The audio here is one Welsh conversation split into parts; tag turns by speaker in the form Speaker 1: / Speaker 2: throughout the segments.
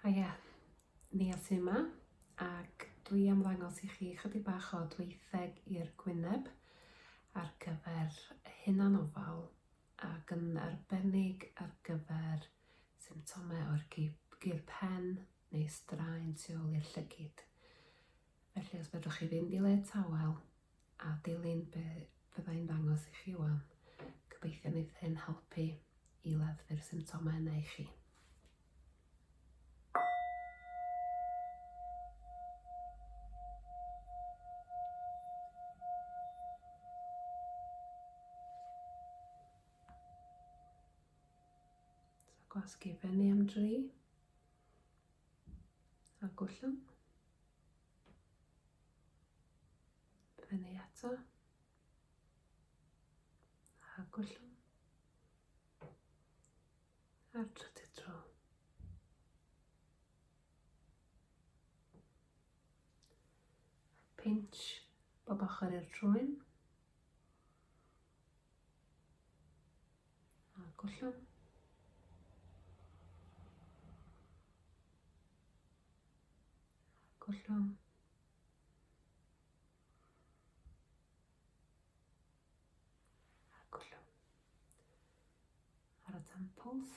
Speaker 1: Haia, Nia sy yma, ac dwi am ddangos i chi chydig bach o dweitheg i'r gwyneb ar gyfer hunanofal ac yn arbennig ar gyfer symptomau o'r gur pen neu straen tu ôl i'r llygid. Felly os fedrwch chi fynd i le tawel a dilyn be fyddai'n ddangos i chi wan, gobeithio wneith hyn helpu i leddfu'r symptomau yna i chi. So gwasgu fyny am dri a gollwng. Fyny eto a gollwng. A'r trydydd tro. Pinch bob ochr i'r trwyn. A gollwng. A gollwng. A gollwng. Ar y temples,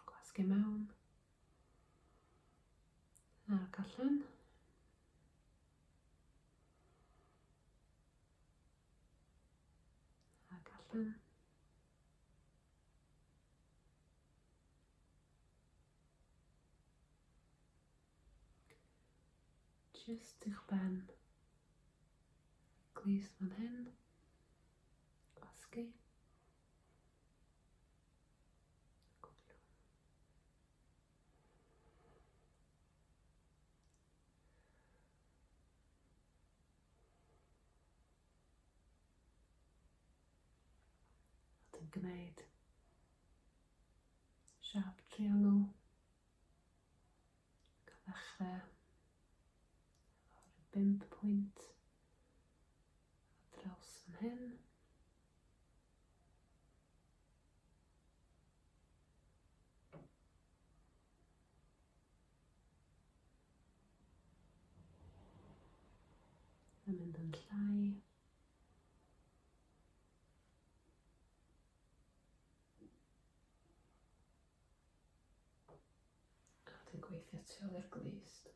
Speaker 1: gwasgu mewn, ac allan. Ac allan. Just uwch ben glust fan hyn. Gwasgu. Dwi'n gwneud siap triongl gan ddechrau efo'r 5 pwynt ar draws fan hyn. Yn mynd yn llai. A dwi'n gweithio tu ôl i'r glust.